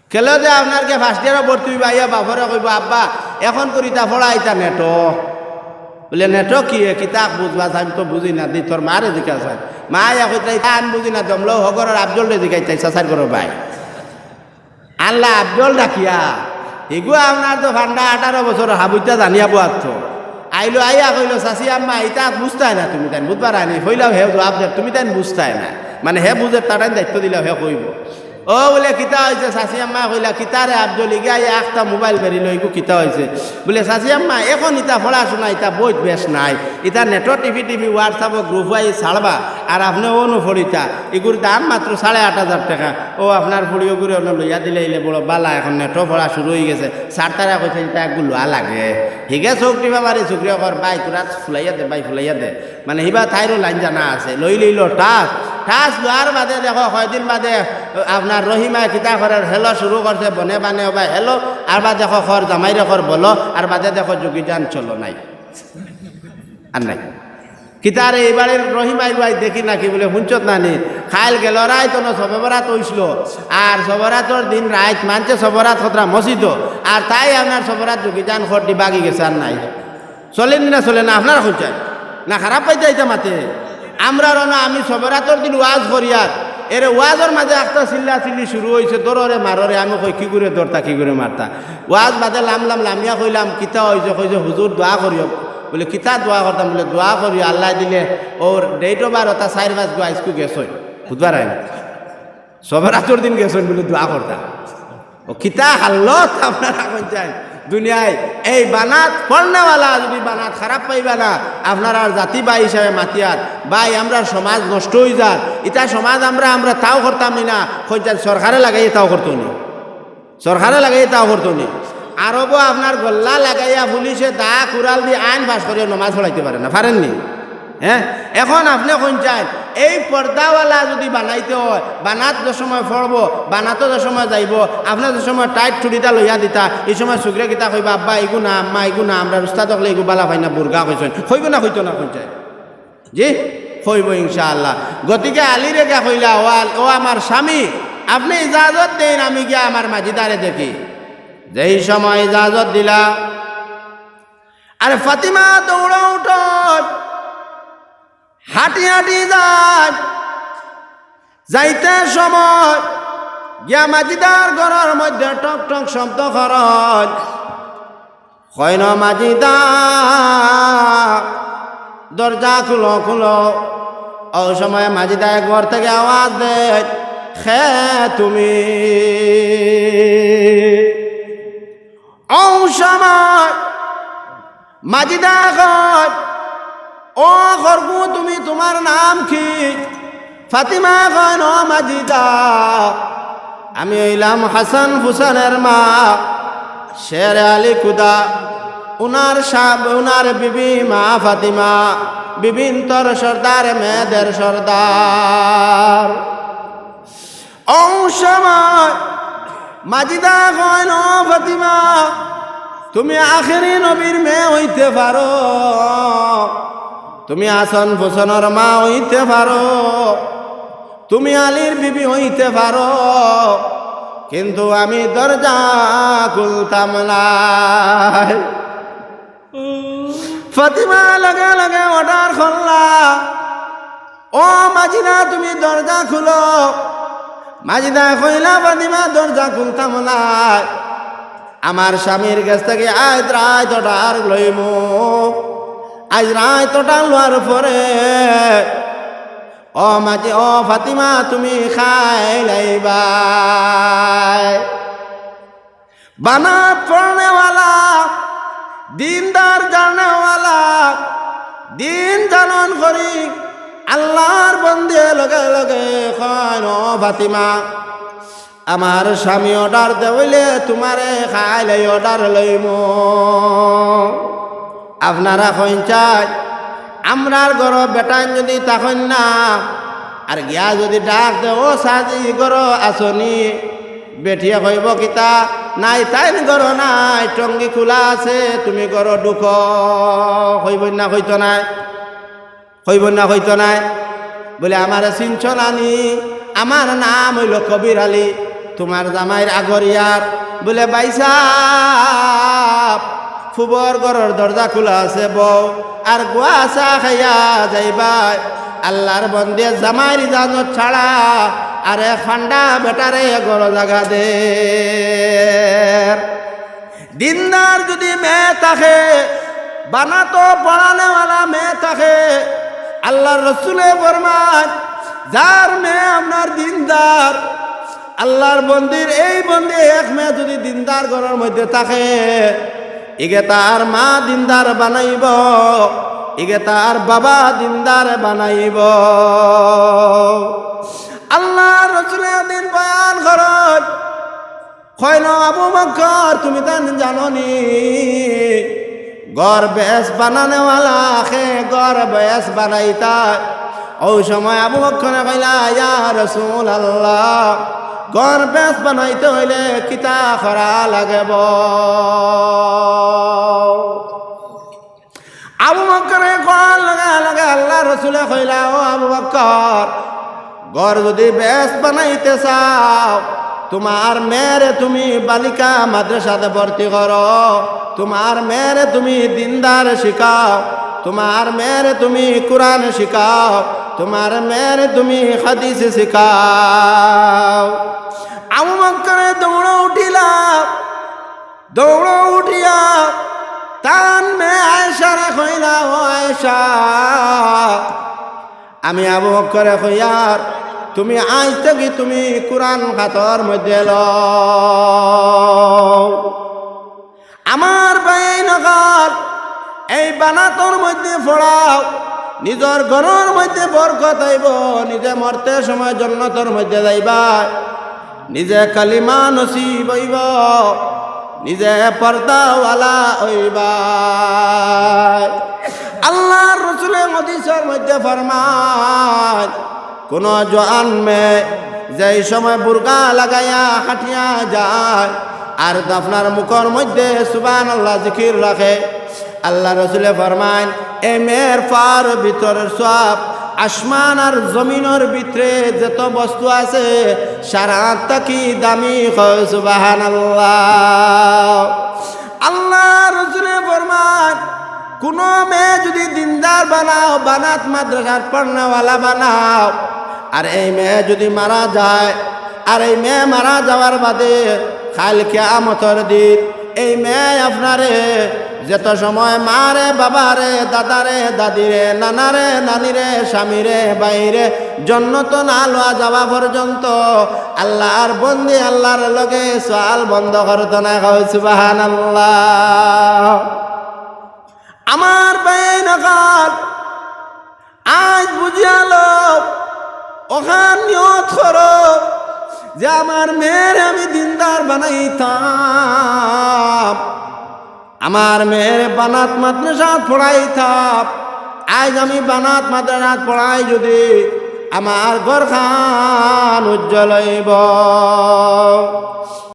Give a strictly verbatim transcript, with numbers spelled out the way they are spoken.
কেলো যে আপনার গিয়া ফার্স্ট ইয়ারো ভর্তি অইবা, আইয়া বাফরে কইবো, "আব্বা, এখন করি ইতা পড়া, ইতা নেটো।" বুলে, "নেটো কিয়ে? কিতা বুঝবায়, আমি তো বুঝি না, দি তোর মারে জিকাস।" মা আইয়া কইতরা, "ইতা আমি বুঝি না, দমলো হগরর আফজলরে জিকাইতায়, চাচার ঘরর ভাই।" আল্লাহ আফজল ডাকিয়া, ইগু আপনার তো ফান্ডা আঠারো বছর হাবুইতা জানিয়া বওয়াত তো। আইলো, আইয়া কইলো, "চাচি আম্মা, ইতা বুঝতায় না তুমি তাইন, বুঝবার আনি।" কইলাম, "হে জবাব দের, তুমি তাইন বুঝতায় না।" মানে হে বুঝের, তার তাইন দায়িত্ব দিলাম, হে কইবো। ও বুলে, "কিতা অইছে?" চাচি আম্মা কইলা, "কিতা রে আফজল, ইগিয়ে আখতা মোবাইল বেরিলো, ইগু কিতা অইছে?" বুলে, "চাচি আম্মা, এখন ইতা পড়াশুনা, ইতা বইত বেশ নাই, ইতা নেটো টিপি টিপি WhatsApp-ও গ্রুপ অয় ছাড়বা, আর আপনে অনো পড়িতা, ইগুর দাম মাত্র সাড়ে আট হাজার টেকা, ও আপনার ফুড়ি ওগুরে অনো লইয়া দিলে ইলে বড় বালা, এখন নেটো পড়া শুরু অইগেছে, স্যার তারা কইছে ইতা একগু লওয়া লাগে।" হিগে চউখ টিপা মারি চউখরে কর, "ভাই, তোরা ফুলাইয়া দে, ভাই, ফুলাইয়া দে।" মানে, হিবা তাইরও লাইন জানা আছে। লই লইলো টাচ। টাচ লওয়ার বাদে দেখো, কয়দিন বাদে আপনার রহিমায় কিতা করের, হেলো শুরু করছে, বনে বানে ওবা হেলো, আর বাদে দেখো, কর জামাইরে কর বলো, আর বাদে দেখো, যোগীজান চলো নাই। আর নাই। কিতা রে, এই বাড়ির রহিমায় ভাই দেখি নাকি বুলে, হুনছত না নি? কাইল গেল রাইত অনো সবে বরাত অইছিল, আর সবে বরাতর দিন রাইত মানছে সবে বরাত খতরা মসজিদো, আর তাই আপনার সবে বরাত যোগীজান খর দি বাগি গেছে, আর নাই। চলে নি না চলে না? আপনারা কইন চাই না, খারাপ পাইতা ইতা মাতে? আমরার অনো আমি সবে বরাতর দিন ওয়াজ করিয়ার, এরে ওয়াজর মাঝে একটা চিল্লা চিল্লি শুরু অইছে, "ধরো রে, মারো রে।" আমি কই, "কিগুরে ধরতা, কিগুরে মারতা?" ওয়াজ বাদে লামলাম, লামিয়া কইলাম, "কিতা অইছে?" কইছে, "হুজুর, দোয়া করিও।" বুলে, "কিতা দোয়া করতাম?" বুলে, "দোয়া করিও, আল্লায় দিলে ওর date of birth অতা চাইর পাঁচ গু আইজকু গেছইন, বুধবার আইন।" সবে বরাতর দিন গেছইন বুলে দোয়া করতা। ও কিতা হালত আপনারা কইন চাই দুনিয়ায়। এই বানাত পড়নেওয়ালা যদি বানাত খারাপ পাইবা না, আপনারার জাতি ভাই হিসাবে মাতিয়ার, ভাই, আমরার সমাজ নষ্ট অইযার। ইতা সমাজ আমরা, আমরা তাও করতাম নি না, কইন চাই সরকারে লাগাইয়া তাও করতো নি। সরকারে লাগাইয়া তাও করতো নি। আরবো আপনার গল্লা লাগাইয়া পুলিশে দা কুড়াল দি আইন পাস করিয়া নমাজ পড়াইতে পারে না, পারেন নি? হ্যাঁ, এখন আপনে কইন চাইন, এই পর্দাওয়ালা যদি বানাইতে অয়, বানাত যে সময় পড়বো, বানাতো যে সময় যাইবো, আপনে যে সময় টাইট চুড়িটা লইয়া দিতা, ই সময় চউখরে কিতা কইবা, "আব্বা, ইগু না, আম্মা, ইগু না, আমরার উস্তাদ অকলে ইগু বালা পাইন না, বুরকা কইছইন।" কইবো না, কইতো না, কইন চাইন? জি, কইবো ইনশাআল্লাহ। গতিকে আলীরে গিয়া কইলা, "ও আল-, ও আমার স্বামী, আপনে ইজাজত দেইন, আমি গিয়া আমার মাজিদারে দেখি।" যেই সময় ইজাজত দিলা, আর ফাতিমা দৌড়ো উঠো, হাঁটি হাঁটি যায়। যাইতে সময় গিয়া মাজিদার ঘরর মধ্যে টক টক শব্দ করইন। কইন, "মাজিদা, দরজা খুলো, খুলো।" অউ সময় মাজিদায় ঘর থাকি আওয়াজ দেয়, "কে তুমি?" অউ সময় মাজিদা কয়, "ও খরগু, তুমি, তুমার নাম কি?" ফাতিমা কয়, "ও মাজিদা, আমি অইলাম হাসান হুসেনর মা, শের আলী খুদা, উনার সাব-, উনার বিবি মা ফাতিমা, বিবিন্তর সর্দার, মেয়েদের সর্দার।" অউ সময় মাজিদা কইন, "ও ফাতিমা, তুমি আখেরি নবীর মেয়ে অইতে পারো, তুমি হাসান হুসেনর মা অইতে পারো, তুমি আলীর বিবি অইতে পারো, কিন্তু আমি দরজা খুলতাম নায়।" ফাতিমা লগে লগে অর্ডার করলা, "ও মাজিদা, তুমি দরজা খুলো।" মাজিদা কইলা, "ফাতিমা, দরজা খুলতাম নায়। আমার স্বামীর গেছ থাকি আইজ রাইত অর্ডার লইমু। আইজ রাইত অর্ডার লওয়ার পরে, ও মাজি, ও ফাতিমা, তুমি খাইলাইবায়।" বানাত পড়নেওয়ালা, দিনদার জাননেওয়ালা, দিন জানন করি আল্লার বন্দিয়ে লগে লগে কইন, "ও ফাতিমা, আমার স্বামী অর্ডার দেওয়াইলে তুমারে খাইলাই অর্ডার লইমু।" আপনারা কইন চাই, আমরার ঘরো বেটাইন যুদি থাকইন না, আর গিয়া যুদি ডাক দে, "ও সাজি, ঘরো আছো নি?" বেটিয়ে কইবো কিতা, "নাই, তাইন ঘরো নাই, টঙ্গি খুলা আছে, তুমি ঘরো ঢুকো।" কইবো না, কইতো নায়? কইবো না, কইতো নায়? বুলে, "আমারে চিনছো না নি? আমার নাম অইলো কবির আলী।" তুমার জামাইর আগর ইয়ার বুলে, "ভাইসাব, ফুবর ঘরর দরজা খুলা আছে, বও, আর গুয়া চা খাইয়া যাইবায়।" আল্লার বন্দিয়ে জামাইর ইজাজত ছাড়া আরেক ফান্ডা বেটারে ঘরো জাগা দের। দিনদার যুদি মেয়ে থাকে, বানাতো পড়ানেওয়ালা মেয়ে থাকে, আল্লার রসুলে ফরমাইন, যার মেয়ে আপনার দিনদার, আল্লার বন্দির এই বন্দি এক মেয়ে যুদি দিনদার ঘরর মধ্যে থাকে, ইগে তার মা দিনদার বানাইবো, ইগে তার বাবা দিনদার বানাইবো। আল্লার রসুলে একদিন বয়ান করইন, কইন, "আবু বকর, তুমি তান জানো নি? ঘর বেহেস্ত বানানেওয়ালা কে ঘর বেহেস্ত বানাইতা।" অউ সময় আবু বকরে কইলা, "ইয়া রাসুলাল্লাহ, ঘর বেহেস্ত বানাইতে অইলে কিতা করা লাগবো?" আবু বকরে কওয়ার লগে লগে আল্লার রসুলে কইলা, "ও আবু বকর, ঘর যুদি বেহেস্ত বানাইতে চাও, তুমার মেয়েরে তুমি বালিকা মাদ্রাসাত ভর্তি করো, তুমার মেয়েরে তুমি দিনদার শিখাও, তুমার মেয়েরে তুমি কুরআন শিখাও, তুমার মেয়েরে তুমি হাদিস শিখাও।" আবু বকরে দৌড়ো উঠিলা, দৌড়ো উঠিয়া তান মেয়ে আয়েশারে কইলা, "ও আয়েশা, আমি আবু বকরে কইয়ার, তুমি আইজ থাকি তুমি কুরআন খাতর মধ্যে লও। আমার ভাইয়াইন অকল, এই বানাতর মধ্যে পড়াও, নিজর ঘরর মধ্যে বরকত আইবো, নিজে মরতে সময় জন্নতর মধ্যে যাইবা।" নিজে কালিমা নসিব অইবো, নিজে পর্দাওয়ালা অইবা। আল্লার রসুলে হাদিসর মধ্যে ফরমাইন, কুনু জোয়ান মেয়ে যেই সময় বুরকা লাগাইয়া হাঁটিয়া যায়, আর আপনার মুখর মধ্যে সুবহানাল্লাহ জিকির রাখে, আল্লার রসুলে ফরমাইন, এই মেয়ের পার ভিতরের সওয়াব আসমান আর জমিনর ভিতরে যত বস্তু আছে, সারা থাকি দামি। কও সুবহানাল্লাহ। আল্লার রসুলে ফরমাইন, কুনু মেয়ে যুদি দিনদার বানাও, বানাত মাদ্রাসাত পড়নেওয়ালা বানাও, আর এই মেয়ে যুদি মারা যায়, আর এই মেয়ে মারা যাওয়ার বাদে কাইল কিয়ামতর দিন এই মেয়ে আপনারে যত সময় মারে, বাবারে, দাদারে, দাদিরে, নানারে, নানিরে, স্বামীরে, ভাইরে জন্নতো না লওয়া যাওয়া পর্যন্ত আল্লার বন্দি আল্লার লগে সওয়াল বন্ধ করতো নায়। কও সুবহানাল্লাহ। আমার ভাইয়াইন অকল, আইজ বুঝিয়া লও, অখান নিয়ত করো যে আমার মেয়েরে আমি দিনদার বানাইতাম, আমার মেয়েরে বানাত মাদ্রাসাত পড়াইতাম। আইজ আমি বানাত মাদ্রাসাত পড়াই যুদি আমার ঘরখান উজ্জ্বল অইবো।